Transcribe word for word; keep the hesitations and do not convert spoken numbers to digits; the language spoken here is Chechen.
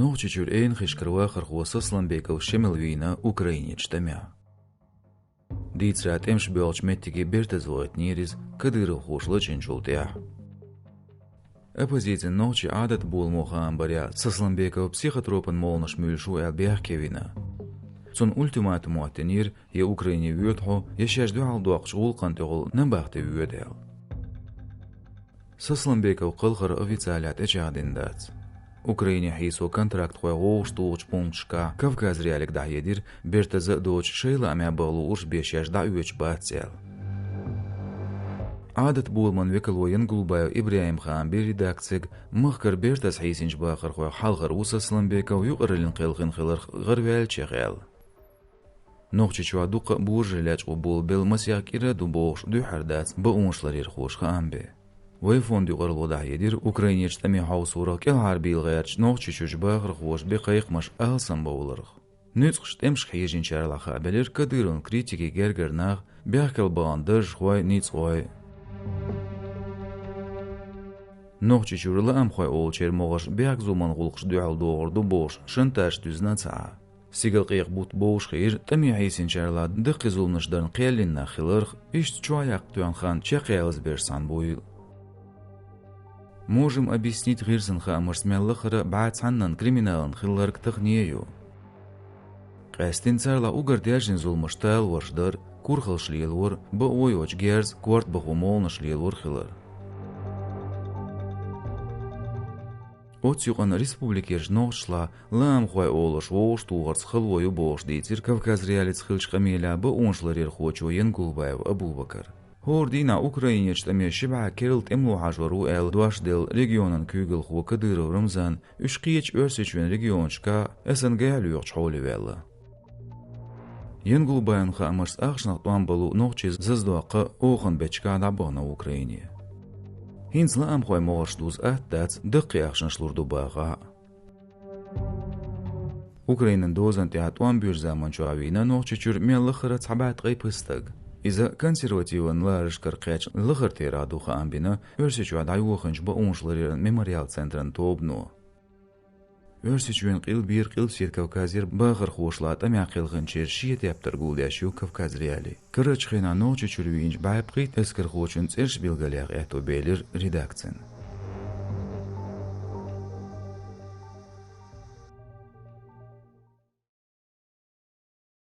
Нохчийчуьра Эйнхишкара вахархо Сосланбеков Шемал вийна Украинерчу тӀамехь. Дийцарехь, тӀемаш боьлхучу меттиге бертаза гӀойтинера иза кадыровхоша лачкъийначул тӀаьхьа. Оппозицин нохчийн Ӏадат боламо хаам барехь, Сосланбеков психотропан молханаш муьйлуш ву аьлла бехке вина. Цунна ультиматум хӀоттийнера: я Украине воьду хьо, я шаьш дуьхьал доккхучу гӀуллакхна тӀехула набахте воьду аьлла. Сосланбеков кхалхар официалехь тӀечӀагӀдина дац. Украине хьийсо контрактхой вовшахтухучу пункташкахь Кавказ.Реалига дӀахьедира, бертаза а доцуш, шайн лаамехь баха луурш бен шаьш дӀаоьцуш бац аьлла. Ӏадат боламан векало Янгулбаев ИбрахӀима хаам бира редакцига, махкара бертаза хьийсинчу бахархойх хьалхара ву Сосланбеков, юкъараллин кхелхина хиларх гӀараваьллачех аьлла. Нохчийчохь дуккха а божарий лечкъо болабелла, масех кӀира а ду бохуш, дуьххьара дац бакъонашларъярхоша хаам бен. Вайн фонда юкъаралло дӀахьедира, Украинерчу тӀаме хьовсорах кӀелхьарбийла гӀертачу Нохчийчуьрчу бахархоша бен кхайкхамаш алсамбовларх. Нуьцкъаш тӀемашка хьежийначарна хаабелира Кадыровн критике гергара нах, бехкал бахана даржхой, ницкъой. Нохчийчуьра лаамхой олучеран могӀарш бехк-зуламан гӀуллакхашна дуьхьал догӀур ду бохуш, шантаж дуьзна а ца Ӏа. Стигалкъекъа бутт бовш хиира, тӀаме хьийсинчарна даккхий зуламаш дарна кхел йина нах хиларх, иштта чохь яккха тоьхна хан чекхъялазберш цхьаьна буйла. Можем объяснить гӀирсан хаамашца, мел лахара бӀе цхьаннан криминалан хилларг тахане а ю. Къаьсттина царалахь уггар даьржина зуламаш талорш дара, курхалш лелор, бакъо йоцуш герз, корта бахо молханаш лелор хилар. Оццу юкъана республикерчу нохчашлахь лаамхой олуш вовшахтухарца хало ю бохуш дийцира Кавказ.Реалица хиллачу къамелехь бакъонашларъярхочо Янгулбаев Абубакара. ХӀора дийнахь Украинерчу тӀаме ши бӀе керла тӀемало хьажор ву аьлла дош делла регионан куьйгалхо Кадыров Рамзана уьш кхечу Оьрсийчоьнан регионашкахь, СНГ-хь лоьхучу хьоле ваьлла. Янгулбаевн хаамашца, ахчанах тӀом балу нохчий заздоккху оханан бетташкахь дӀабахана Украине. ХӀинца лаамхой могӀарш дуза атта дац, даккхий ахчанаш лур ду бахахь а. Украинан дозан тӀехь тӀом боьжу заманчохь вийна Нохчийчуьра мел лахара цхьа бӀе ткъе пхи стаг. Иза консервативан ларашкара кхаьчна лахара терахь ду, хаам бина Оьрсийчохь дӀайохийначу бакъонашларъяран Мемориал центран тобано. Оьрсийчоьнан къилбера, Къилбаседа Кавказера бахархошлахь тӀамехь кхелхинчеран шен тептар гулдеш ю Кавказ.Реалии. Карарчу хенахь Нохчийчуьра вийначу бӀе пхийтта эскархочун цӀераш билгалъяха аьтто белира редакцина.